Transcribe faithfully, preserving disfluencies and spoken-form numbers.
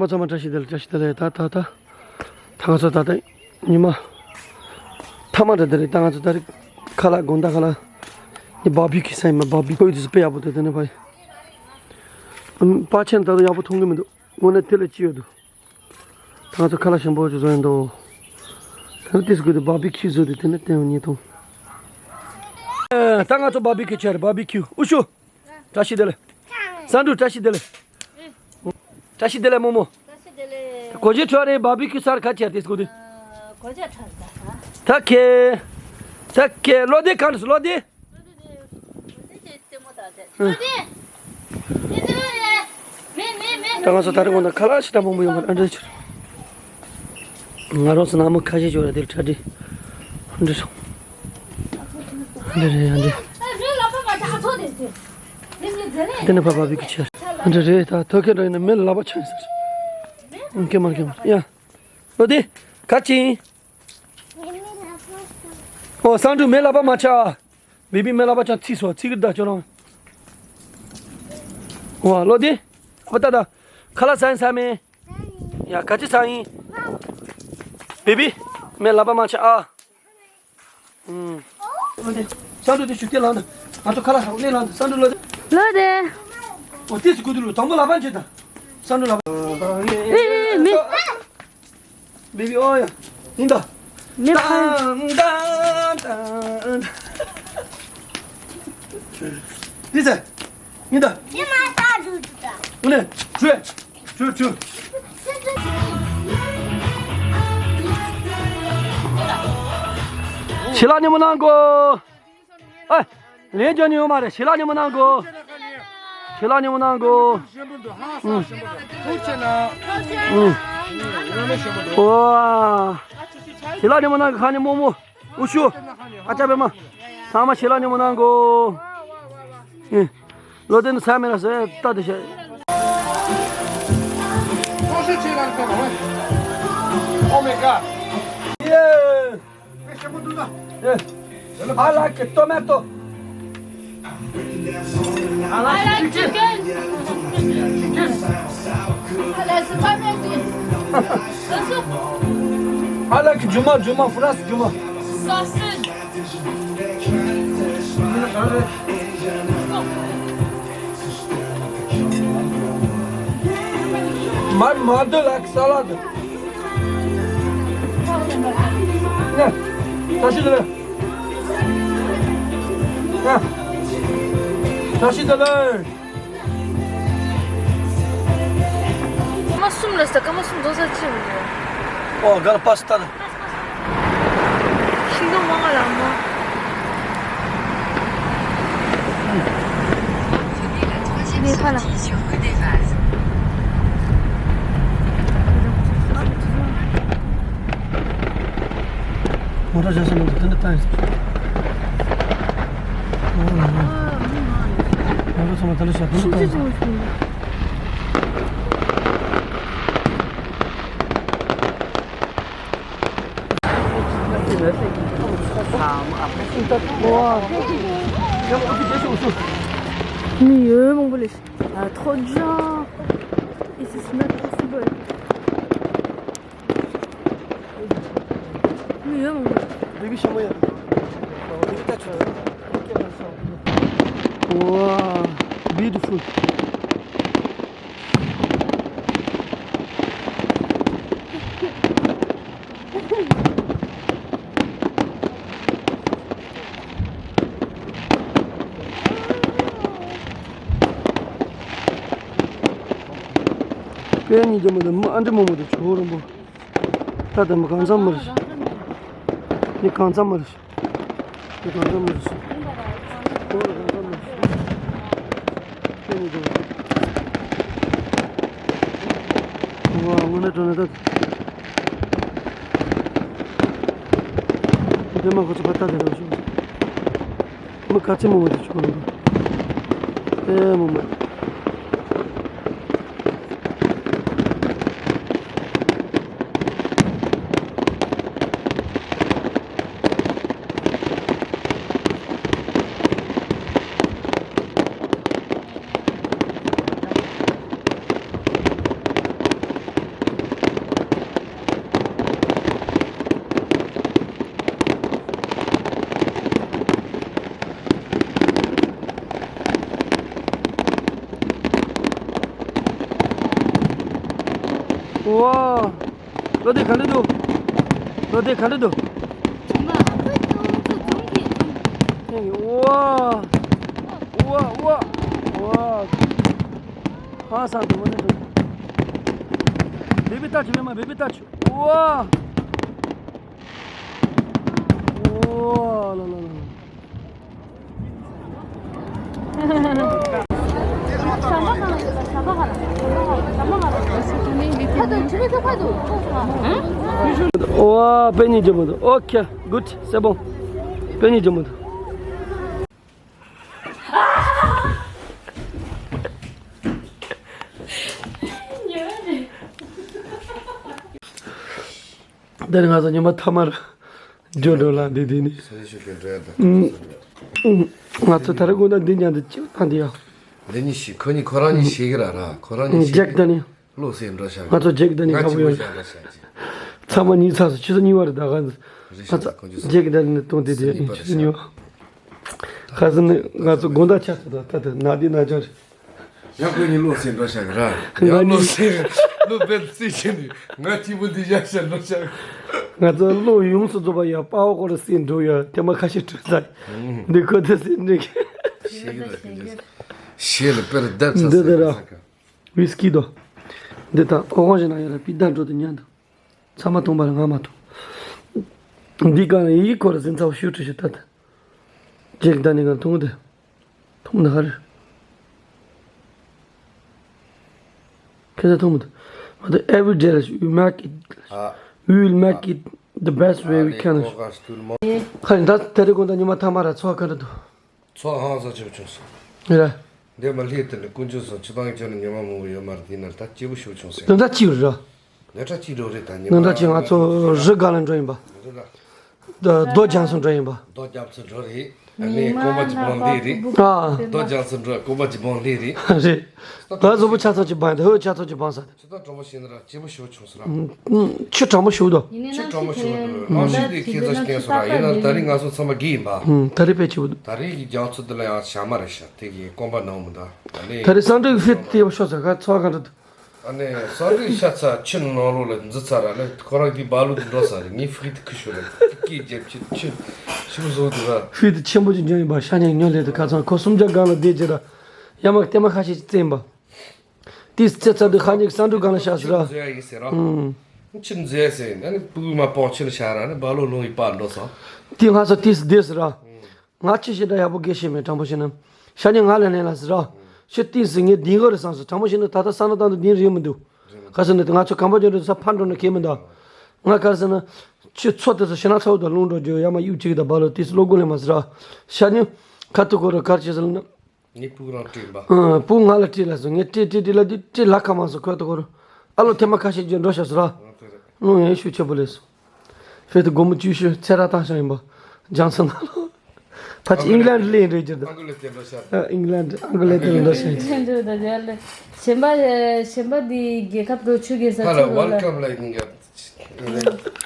ཚང་མ་བཀྲ་ཤིས་བདེ་ལེགས། བཀྲ་ཤིས་བདེ་ལེགས། ད་ད་ད་ད་ང་ཚོ་ད་ད་ཉི་མ་ཐ་མ་འདྲ་འདི་རེད། ད་ང་ཚོ་ད་རེས་ཁ་ལག་དགོང་དག་ཁ་ལག་ནི་བཱ་བི་ཁིའུ་ཟ་ཡིན་མ། བཱ་བི་ཁིའུ་དེ་ཚོ་དཔེ་ཡག་པོ་འདུག་དེ་ནས་ཕ་ཡི་པ་ཆེན་ད་དུང་ཡག་པོ་མཐོང་གི་མི་འདུག་དངོས་གནས་དེ་ལས་ཅི་ཡོད་འདུག་ད་ང་ཚོ་ཁ་ལག་ཞིམ་པོ་ཅིག་བཟོ་ཡིན་འདུག་ད་ནི་ཏིས་དགོས་འདུག་བཱ་བི་ཁིའུ་བཟོས་འདུག་དེ་ནི་བསྟན་འོ་ཉིས་སྟོང་། ད་ང་ཚོ་བཱ་བི་ཁིའུ་ཆེར་བཱ་བི་ཁིའུ་ཨུ་ཤུ། བཀྲ་ཤིས་བདེ་ལེགས། སན་ཀྲུ་བཀྲ་ཤིས་བདེ་ལེགས། བཀྲ་ཤིས་བདེ་ལེགས་རྨོ་མོ། བཀྲ་ཤིས་བདེ་ལེགས། གོ་ཇེ་ཁྲོ་རེ་བཱ་བི་ཁིའུ་སར་ཁ་ཆེར་ཏིས་དགོས་འདུག་གོ་ཇེ་ཁྲོ་རེ་ད། ད་ཁེ། ད་ཁེ་ལོ་དེ་གང་ལོ་དེ། ད་ང་ཚོ་ད་རེས་དགོང་དག་ཁ་ལག་ཞིག་ད་མང་པོ་ཡོང་བར་ཨ་འདྲ་ཆུར། ང་རང་ཚོ་ནང་མི་ཁ་ཤས་ཤིག་ར་དེར་གྲ་སྒྲིག་ཨ་འདྲ་སོང་། ཨ་འདྲ་རེད་ཨ་འདྲ། དེ་ནས་བཱ་བཱ་བི་ཁིའུ་ཆེར་ཨ་འདྲ་རེད། ད་ཐོ་ཁེ་འདྲ་ཡིན་ན་མི་ལ་ལབ་པ་ཆགས་ཟེར། ཨང་ཁེ་མར་ཁེ་མར་ཡ། ལོ་དེ་ག་ཅིང་། ཨོ་སང་ཀྲུ་མེ་ལ་པ་མ་ཆ། བི་བི་མེ་ལ་པ་ཆ་ཚིག་སོ་ཚིག་གི་ད་ཅོ་རང་། ཨོ་ལོ་དེ། ཨ་པ་ད་ད། ཁ་ལག་ཟ་ཡིན་ཟ་མེད། ཡ་ག་ཅི་ཟ་ཡིན། བི་བི། མེ་ལ་པ་མ་ཆ་ཨ། ཨུམ། སང་ཀྲུ་དེ་ཞུ་སྟེ་ལང་ད། ང་ཚོ་ཁ་ལག་ཧ་ལས་ལང་ད་སང་ཀྲུ་ལོ་དེ། ལོ་དེ། ཨོ་དེ་ཚིག་གུ་དུ་ལོ་དང་པོ་ལ་པ་འཇེ་ད། སང་ཀྲུ་ལ་པ། ཨེ་ཨེ་མེ། བི་བི་ཨོ་ཡ། ཡིན་ད། མེ་ཕ། ཏང་ཏང་ཏང་། འདི་ཚེ། ཡིན་ད། མེ་མ་ཏ་ཇུ་ཇུ་ད། ཨུ་ནེ། ཇུ། ཇུ་ཇུ། ཞི་ལ་ཉི་མ་ནང་གོ། ཨེ། ལན་རྒྱག་ནི་ཡོད་མ་རེད། ཞི་ལ་ཉི་མ་གནང་དགོས། ཞི་ལ་ཉི་མ་གནང་དགོས། ཨུ། ཨུ། ཨོ། ཞི་ལ་ཉི་མ་གནང་གི་ཁ་ནི་རྨོ་མོ། ཨུ་ཤུ། ཨ་ཅག་པད་མ། ཚང་མ་ཞི་ལ་ཉི་མ་གནང་དགོས། ཨེ། ལོ་དེ་ནི་ས་མེད་ལ་ཟེར་ལྟ་དེ་བྱས། Oh my God. Yeah. I like tomato. I like chicken. Chicken. I like spaghetti. I like juma, juma, France juma. Sausage. My mother like salad. ནས། བཀྲ་ཤིས་བདེ་ལེགས། ནས། བཀྲ་ཤིས་བདེ་ལེགས། སྐར་མ་གསུམ་ལ་ས་སྐར་མ་གསུམ་རྫོགས་ས་ཅི་ཡོད། ཨོ་ག་ལ་པ་སི་ཏཱ་ལ། ཤིང་སྡོང་མང་ང་ལ་མོ། ནས་ཕ་ལ། མོ་ཊ་བཞག་ས་མི་འདུག་དེ་འདྲ་ལྟ་ཡིན་ཟེར། ཨོ་ལ་ལ། མོ་ཊ་ཚང་མ་དེ་འདྲ་བཞག་དེ་འདྲ་ལྟ་ཡིན་ཟེར། མི་ཡོད་མང་པོ་ལས། Ah, trop de gens. This is not possible. མི་ཡོད་མང་པོ། Baby ཤ་མོ་ཡ། Baby touch. Wow, beautiful. དཔེ་ཉིད་ཀྱི་མི་འདུག་མི་ཨ་འདྲ་མང་པོ་འདུག་ཇོ་བོ་རིན་པོ། ད་ལྟ་མི་གང་འཚམ་མི་རེད། མི་གང་འཚམ་མི་རེད། དེ་གང་འཚམ་མི་རེད། ཁོ་རང་གང་འཚམ་མི་རེད། ཁྱོད་ནི་འགྲོ། ཝ་དངོས་གནས་འགྲོ་ན་ད། དེ་མ་ཁོ་ཚོ་ཕ་ད་དེ་རང་བཞིན། མི་ག་ཚད་མང་བ་དེ་ཆུ་གང་འགྲོ། དེ་མང་མ། བློ་བདེ་ག་འདྲ་འདུག་བློ་བདེ་ག་འདྲ་འདུག་ཨོ། ཨོ། ཨོ། ཧ་སང་འདུག་མ་འདུག་བེ་བེ་ལྟ་ཆུ་མེ་མ་བེ་བེ་ལྟ་ཆུ། ཨོ། ཨོ་ལ་ལ་ལ་ལ། ཨོ། དཔེ་ཉིད་ཀྱི་མི་འདུག་ཨོ་ཁེ། གུད། སེ་བོང་། དཔེ་ཉིད་ཀྱི་མི་འདུག་དེ་ནི་ང་ཚོ་ཉི་མ་ཐ་མར་འགྱོ་འགྲོ་ལ་འདི་འདི་ནི། སེ་ཤུ་གི་འགྲོ་ཡ་དང་། ང་ཚོ་ད་རེས་དགོང་དག་འདི་མཉམ་དུ་ཅིག་བཏང་འདི་ཡ། འདི་གཉིས་ཤིག་ཁོ་གཉིས་ཁོ་རང་གཉིས་ཤེས་གི་ར་ར་ཁོ་རང་གཉིས་ཤེས་ཀྱི། ནི་བློ་སེང་འགྲོ་བྱ་གི། ང་ཚོ་ཇེག་དེ་ནི་ང་ཁ་བོ་ཡོད། ཅི་བྱ་འགྲོ་བྱ་གི། ཚང་མ་གཉིས་ཚགས་སུ་ཆུ་ཚོད་གཉིས་བར་ད་ག་ང་ཚོ་ཇེག་དེ་ནི་གཏོང་དེ་དེ་ཆུ་ཚོད་གཉིས་བར། ཁ་སང་ནི་ང་ཚོ་དགོང་དག་ཆགས་སོང་ད་ད་ད་ན་དེ་ན་ཅོར། ཡང་ཁོ་གཉིས་བློ་སེང་འགྲོ་བྱ་གི་ར། ཡང་བློ་སེང་བློ་བེད་སེང་བྱེད་ནི་ང་གཅིག་པུ་འདི་བཞག་བྱ་འགྲོ་བྱ་གི། ང་ཚོ་བློ་ཡོངས་སུ་རྫོགས་པ་ཡ་དཔའ་བོ་སྐོར་སེང་འགྲོ་ཡ་དེ་མ་ཁ་ཤས་གྲོལ་ཚར། འདི་ཁོ་ཚོ་སེང་འགྲོ་གི། ཤེས་ལ་དཔེར་བརྡབ་ཚ་འདི་དེ་ར། ས་ཀ་ཝི་སི་ཀི་དོ། འདི་དང་ཨོ་ཁོང་ཞིག་ན་ཡ་ར་པི་ད་འགྲོ་དུ་ཉན་དུ། ཚང་མ་མཐོང་པ་ལ་ང་མ་མཐོང་། འདི་ག་ནས་ཡིག་སྐོར་ཟིན་ཚ་བོ་ཤུ་ཁྲི་ཞིག་ལྟ་དུ། ཅེག་ད་ནི་ག་མཐོང་དུ། མཐོང་ན་ཧ་རི། ཁྱེད་ཚོ་མཐོང་མི་འདུག་ང་ཚོ་every day we make it, we will make it the best way we can. ཁ་ནི་ད་དེ་རིང་དགོང་དག་ཉི་མ་ཐ་མ་ར་ཚོགས་ཁ་འདྲ་འདུག་ཚོགས་ཧང་སང་ཆེ་བ་བྱུང་སོང་། རེད། འདས་མ་ལྷས་དེ་ནི་དཀོན་མཆོག་གསུམ་སྤྱི་བཏང་ཁྱོད་ནི་ཉི་མ་མང་པོ་ཡོད་མ་རེད། དེ་ན་ད་སྐྱིད་པོ་ཞིག་བྱུང་ཟེར། དོན་དག་ཅི་ཡོད་རེད། ནས་ཁྲ་གཅིག་འགྲོ་རེད་ད་ཉི་མ། དོན་དག་ཅི་ང་ཚོ་རི་སྒང་ལ་འགྲོ་ཡིན་པ། རེད་ད། རྡོ་རྒྱ་མཚོ་འགྲོ་ཡིན་པ། རྡོ་རྒྱ་མཚོ་འགྲོ་རེད། ཨ་ནི་རྐང་པ་གཅིག་སྦང་ལེ་རེད། ཨ། རྡོ་རྒྱ་མཚོ་འགྲོ་རྐང་པ་གཅིག་སྦང་ལེ་རེད། རེད། ད་གཟུགས་པོ་ཆ་ཚང་གཅིག་སྦང་ཡིན་ད་ཧོད་ཆ་ཚང་གཅིག་སྦང་ས་རེད། ཆུ་ཚོད་དྲང་པོ་བཤད་ན་ར་སྐྱིད་པོ་ཞིག་བྱུང་སོང་ར། ཆུ་དྲང་པོ་ཞིག་འདུག་ཆུ་དྲང་པོ་ཞིག་འདུག་ཨང་ཤི་དེ་ཁྱེད་ཚོ་སྐྱེན་སོང་ར། ཡིན་ན་ད་རིང་ང་ཚོ་ཚང་མ་དགེ་ཡིན་པ། ད་རིང་དཔེ་སྐྱིད་པོ་འདུག་ད་རིང་གི་རྒྱ་མཚོ་འདི་ལ་ཡང་ཞྭ་མ་རེད་ཤག་དེ་གི་རྐང་པ་ནང་མི་འདུག་ཨ་ནི་ད་རིང་སང་འབྲུག་ཧྥེ་དེ་ཤོག་ཟེར་ག་ཚོགས་ག་འདྲ་འདུག་ཨ་ནི་སང་འབྲུག་ཤ་ཚ་ཆུ་ནང་ལོགས་ལ་འཛུལ་ཚར་ར་ནི་ཁོ་རང་གི་སྦ་ལོ་དེ་འགྲོ་ཚར་རེད། ངས་ཧྥེ་དེ་ཁུ་ཤོར་རེད། ཀི་རྒྱབ་ཆུ་ཆུ་ཆུ་བཟོ་འདུག་ར། ཧྥེ་དེ་ཆེན་པོ་ཅིག་འཇོན་ཡིན་པ་ཤ་ཉེ་ཉོ་ལེ་དུ་ཁ་ཚང་ཁོ་སུམ་བརྒྱ་སྒང་ལ་བསྡད་ཀྱི་ར། ཡ་མ་ལྟད་མ་ཁ་ཤས་ཅིག་བཙན་པ། ཏིས་ཚེ་ཚ་དུ་ཁ་ཉིག་སང་འབྲུག་སྒང་ལ་ཤ་ཟེར་ར། ཆུ་འཛོལ་ཡ་ཡིན་ཟེར་ར། ཆུ་འཛོལ་ཟེར་ཨ་ནི་སྤུ་གུ་མ་པང་ཆུ་ལ་ཤ་ར་ནི་སྦ་ལོ་ལུང་ཡི་པར་འགྲོ་སོང་། ཏི་ང་ཚོ་ཏིས་བསྡད་ཟེར་ར། ང་ཅི་ཞིག་འདྲ་ཡག་པོ་དགེ་བཤེས་མེད་དྲང་པོ་བཤད་ན། ཤ་ཉེ་ང་ལ་ལན་ལ་ཟེར་ར། ཤི་ཏིས་ཟེར་ངས་ལྡིང་གི་རེད་བསམ་སོང་དྲང་པོ་བཤད་ན་ད་ལྟ་ས་ན་ད་འདི་ལྡིང་རེད་མི་འདུག་ཁ་སང་ནི་ང་ཚོ་གམ་པ་ཅོ་འདྲ་ས་ཕར་འགྲོ་ན་ཁེལ་མི་འདུག་ང་ག་རེ་ཟེར་ན། ཆུ་མཚོ་དེ་ཚོ་ཤི་ན་ཚ་བོ་དང་རླུང་འགྲོ་རྒྱུ་ཡ་མ་གཡུག་ཅིག་དང་སྦ་ལོ་ཏིས་བློ་སྒོ་ལེན་མ་ཟེར་ར། ཤ་ཉེ་ཁ་ཐུག་གོ་ར་གར་ཅི་ཟེར་ན། ངའི་སྤུ་གུ་རང་སྤྲད་པ། ཨ། སྤུ་གུ་ང་ལ་སྤྲད་ལ་སོང་། ངས་སྤྲད་སྤྲད་སྤྲད་ལ་དུས་སྤྲད་ལ་ཁ་མ་སོང་ཁོས་ད་གོ་རུ། ཨ་ལོ་ཐེངས་མ་ཁ་ཤས་ཀྱི་འགྲོ་ཤག་ཟེར་ར། ཨ་དེ་རེད། ཨང་ཡང་ཤུགས་ཆེ་པོ་ལས་སོང་། ཧྥེ་དུ་སྒོར་མོ་བཅུ་ཤོས་ཚེ་ར་བཏང་ཤག་ཡིན་པ། རྒྱང་མཚོ་ནང་ལོགས། ཕ་ཆི་ཨིང་ལན་ལེན་རེད་ཀྱི་འདུག་ཨང་ཀི་ལེ་ཏེ་འགྲོ་ཤག་ཨ་ཨིང་ལན་ཨང་ཀི་ལེ་ཏེ་འགྲོ་ཤག་ལེན་འགྲོ་ད་ཡ་ལེ། གཞན་པ་གཞན་པ་འདི་རྒྱལ་ཁབ་འགྲོ་ཆོས་རྒྱལ་ས་ཕ་ལ་ཆོས་ཝེལ་ལ། ཀམ་ལ་ཡིན་ག